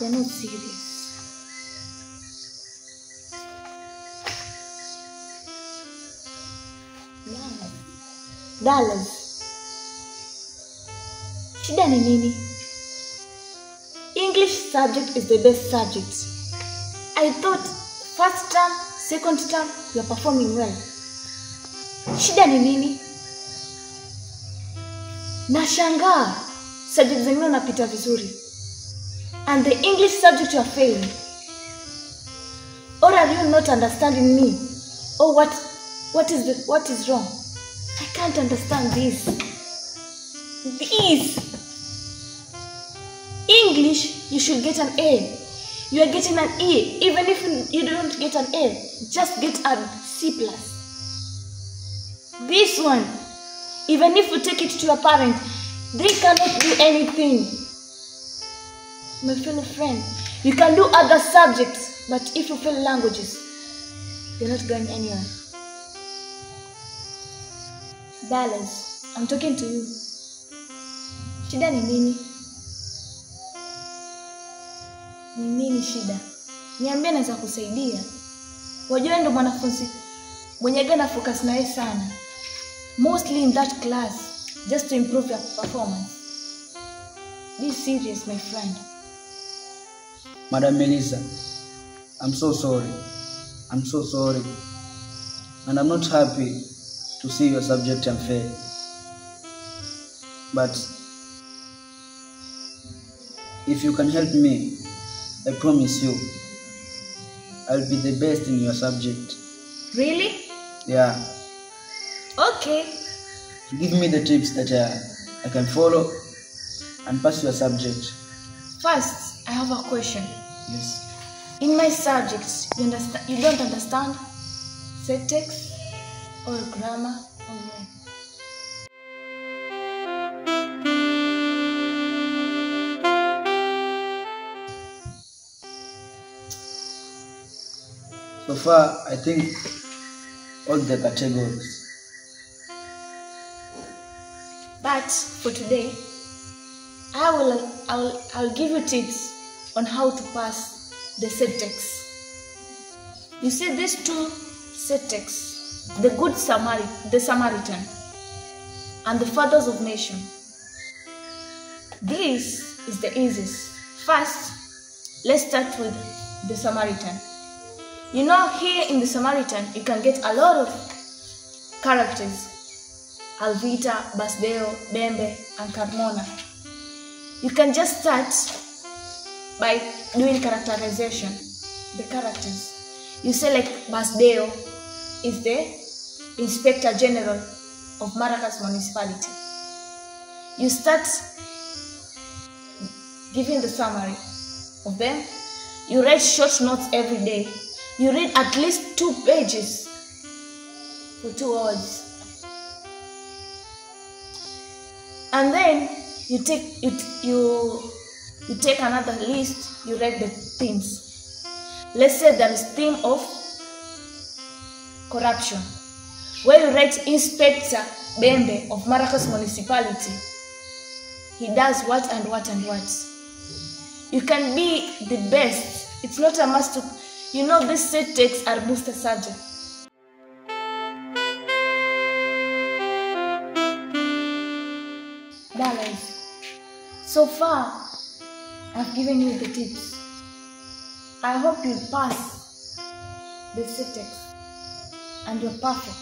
You're not serious. Dallas. Shida ni nini? English subject is the best subject. I thought first term, second term, you are performing well. Shida ni nini? Nashangaa, subject zingine unapita vizuri. And the English subject you are failing. Or are you not understanding me? Or what is wrong? I can't understand this. This English, you should get an A. You are getting an E. Even if you don't get an A, just get a C+. This one, even if you take it to your parent, they cannot do anything. My fellow friend, you can do other subjects, but if you fail languages, you're not going anywhere. Dallas, I'm talking to you. Shida ni nini? Ni nini shida? Niambie naweza kusaidia. Wajua ndo mwanafunzi mwenye gana focus na yeye sana. Mostly in that class, just to improve your performance. Be serious, my friend. Madam Melissa, I'm so sorry. I'm so sorry. And I'm not happy to see your subject unfair. But if you can help me, I promise you, I'll be the best in your subject. Really? Yeah. Okay. Give me the tips that I can follow and pass your subject. First, I have a question. Yes. In my subject, you don't understand syntax or grammar or what? So far, I think all the categories. But for today, I will give you tips on how to pass the syntax. You see these two syntax, the Good Samaritan, the Samaritan, and the Fathers of Nation. This is the easiest. First, let's start with the Samaritan. You know, here in the Samaritan, you can get a lot of characters. Alvita, Basdeo, Bembe, and Carmona. You can just start by doing characterization, the characters. You say like Basdeo is the Inspector General of Maracas Municipality. You start giving the summary of them. You write short notes every day. You read at least 2 pages for 2 hours. And then you take you take another list, you write the themes. Let's say there is theme of corruption, where you write Inspector Bembe of Maracas Municipality. He does what and what and what. You can be the best. It's not a must to, you know, this set takes are booster subject. Dallas, so far, I've given you the tips. I hope you'll pass the syntax and you're perfect.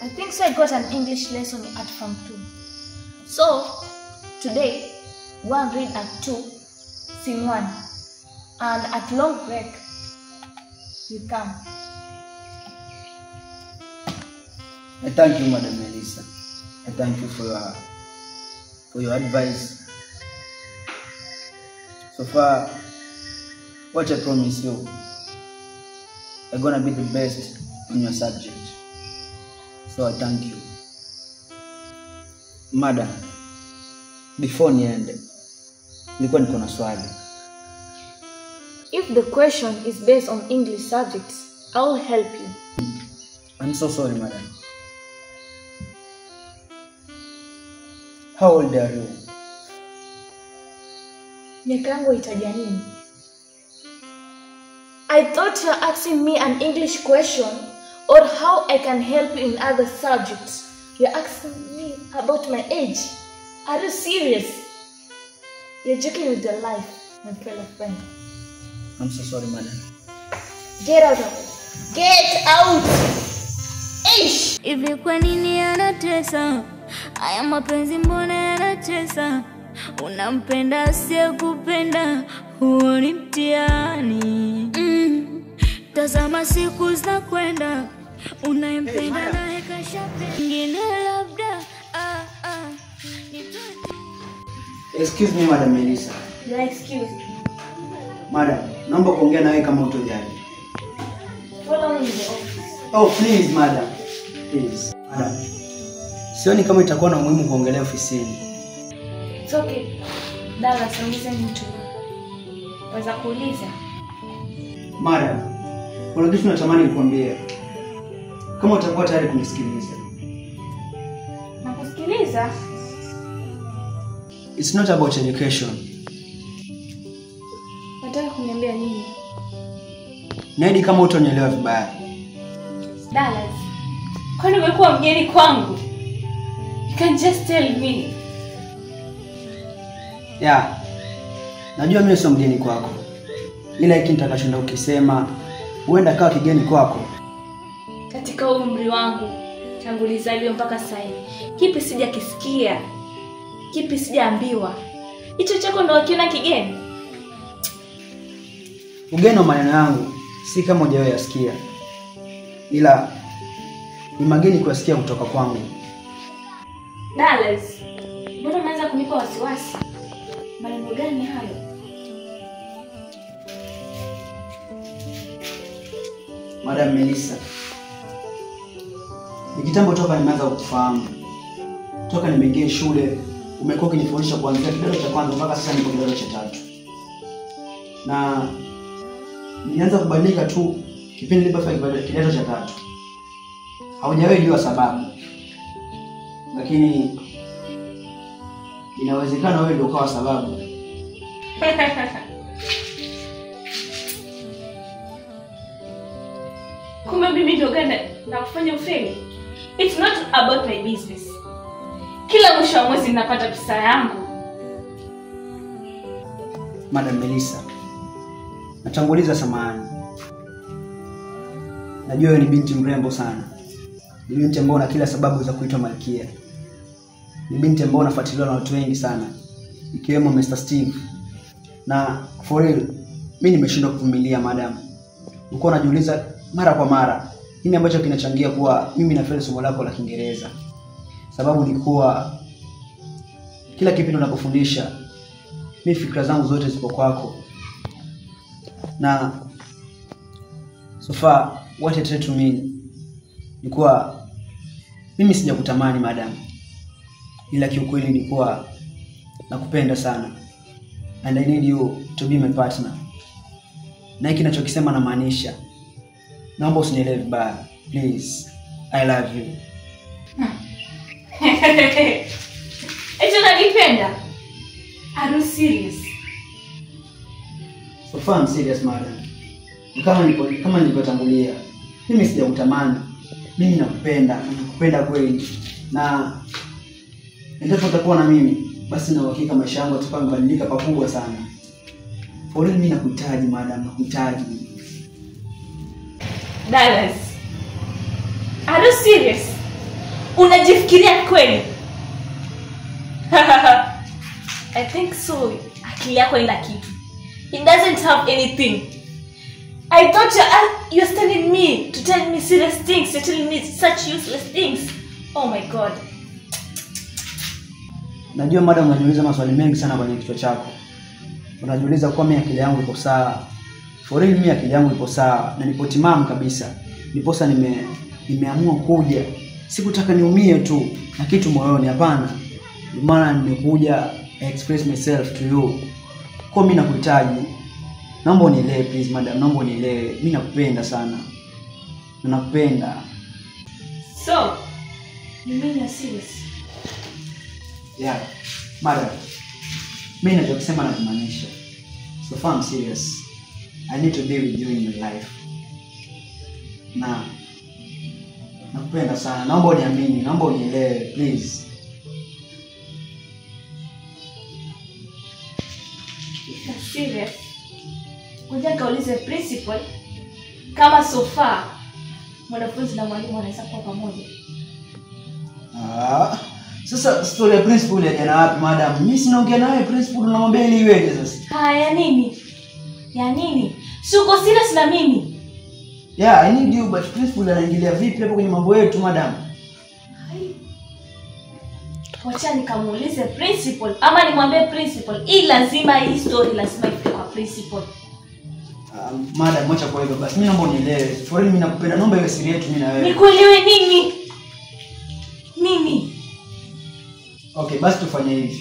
I think so I got an English lesson at Form 2. So, today, go and read at 2, scene 1. And at long break, you come. I thank you, Madam Melissa. I thank you for your advice. So far, what I promise you, I'm gonna be the best on your subject. So I thank you. Madam, before niende, nilikuwa niko na swali. If the question is based on English subjects, I will help you. I'm so sorry, madam. How old are you? Miaka yangu itaja nini? I thought you were asking me an English question or how I can help you in other subjects. You're asking me about my age. Are you serious? You're joking with your life, my fellow friend. I'm so sorry, madam. Get out of it. Get out! Eish! Hivi kwa nini anatesa? Haya mapenzi mbona yanatesa? Unampenda asiyekupenda, huo ni mtihani. Tazama siku zinakwenda, unayempenda naye kashapenda. Mwingine labda Excuse me, Madam Melissa. Yeah, excuse me. Madam, naomba kuongea nawe kama hutojali. Follow me in the office. Oh, please, madam. Please. Madam. Sioni kama itakuwa na umuhimu kuongelea ofisini. It's okay. Dallas, I'm listening to you. Waweza kuuliza? Madam, kuna kitu natamani nikuambie. Kama utakuwa tayari kunisikiliza. Nakusikiliza? It's not about education. Nataka kuniambia nini? Naidi kama utanielewa vibaya. Dallas, kwani umekuwa mgeni kwangu? You can just tell me. Yeah. Najua mimi sio mgeni kwako. Ila hiki nitakachonda ukisema huenda kawa kigeni kwako. Katika umri wangu tangu nilizaliwa mpaka sasa hivi, kipi sijakisikia? Kipi sijaambiwa? Hicho chako ndo wakiona kigeni? Ugeni wa maneno yangu si kama hujawahi yasikia. Ila ni mageni kuyasikia kutoka kwangu. Dallas, mbona umeanza kunipa wasiwasi? Maneno gani hayo? Madam Melissa, ni kitambo toka nimeanza kukufahamu. Toka nimeingia shule umekuwa ukinifundisha kuanzia kidato cha kwanza mpaka sasa niko kidato cha tatu. Na nilianza kubadilika tu kipindi nilipofika kidato cha tatu. Haujawahi jua sababu. Lakini inawezekana wewe ndio ukawa sababu. Kumbe mimi ndio gani na kufanya ufeli? It's not about my business. Kila mwisho wa mwezi ninapata pesa yangu. Madam Melissa, natanguliza samahani. Najua wewe ni binti mrembo sana. Ni binti ambaye una kila sababu za kuitwa malkia. Ni binti ambaye unafuatiliwa na watu wengi sana, ikiwemo Mr. Steve. Na for real, mimi nimeshindwa kuvumilia madam. Uko unajiuliza mara kwa mara nini ambacho kinachangia kuwa mimi nafeli somo lako la Kiingereza. Sababu ni kuwa kila kipindi unapofundisha mimi fikra zangu zote ziko kwako. Na so far what it to me ni kuwa mimi sijakutamani madam. Ila kiukweli ni kuwa nakupenda sana. And I need you to be my partner. Na hiki ninachokisema na maanisha. Naomba usinielewe vibaya. Please, I love you. Eti unanipenda? Are you serious? So far I'm serious, madam. Kama nilivyotangulia, mimi sijakutamani. Mimi nakupenda, nakupenda kweli. Na endapo utakuwa na mimi, basi na uhakika maisha yangu yatakuwa yamebadilika pakubwa sana. For real, mimi nakuhitaji madam, nakuhitaji. Dallas, are you serious? Unajifikiria kweli? I think so. Akili yako ina kitu. It doesn't have anything. I thought you're telling me to tell me serious things. You're telling me such useless things. Oh my God. Najua madam unajiuliza maswali mengi sana kwenye kichwa chako. Unajiuliza kwa mimi akili yangu iko sawa. For real, mimi akili yangu ipo sawa na nipo timamu kabisa. Niposa nimeamua kuja. Sikutaka niumie tu na kitu moyoni, hapana. Ndio maana nimekuja express myself to you. Kwa mimi nakuhitaji. Naomba unielewe please madam, naomba unielewe. Mimi nakupenda sana. Na nakupenda. So, you mean you're serious? Yeah. Madam, mimi ninachokisema na kumaanisha. So far I'm serious. I need to be with you in my life. Na nakupenda sana. Naomba uniamini, naomba unielewe, please. If you're serious, ngoja kaulize principal kama so far mwanafunzi na mwalimu wanaweza kuwa pamoja. Ah, sasa story ya principal ya jana wapi madam? Mimi sinaongea nawe principal, unamwambia ili iweje sasa? Haya nini? Ya nini? Si uko serious na mimi? Yeah, I need you but principal anaingilia vipi hapo kwenye mambo yetu madam? Hai. Wacha nikamuulize principal ama nimwambie principal. Hii lazima hii story lazima ifike kwa principal. Madam, wacha kwa hivyo basi. Mimi naomba unielewe. For real mimi nakupenda. Naomba iwe siri yetu mimi na wewe. Nikuelewe nini? Nini? Okay, basi tufanye hivi.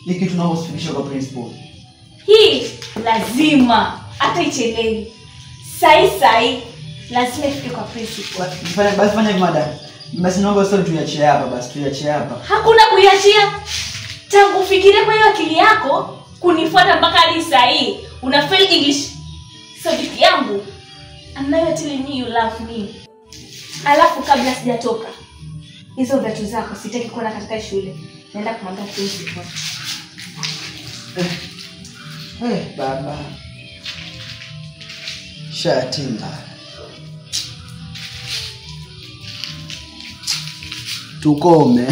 Hii kitu naomba usifikishe kwa principal. Hii lazima hata ichelewe. Sai sai lazima ifike kwa principal. Basi fanya hivi madam. Basi naomba story tuiachie hapa basi, tuiachie hapa. Hakuna kuiachia. Tangu ufikirie kwa hiyo akili yako kunifuata mpaka hadi saa hii una fail English subject yangu. And now you're telling me you love me. Alafu kabla sijatoka, hizo viatu zako sitaki kuona katika shule. Naenda kumwambia principal. Baba. Shatimba. Tukome.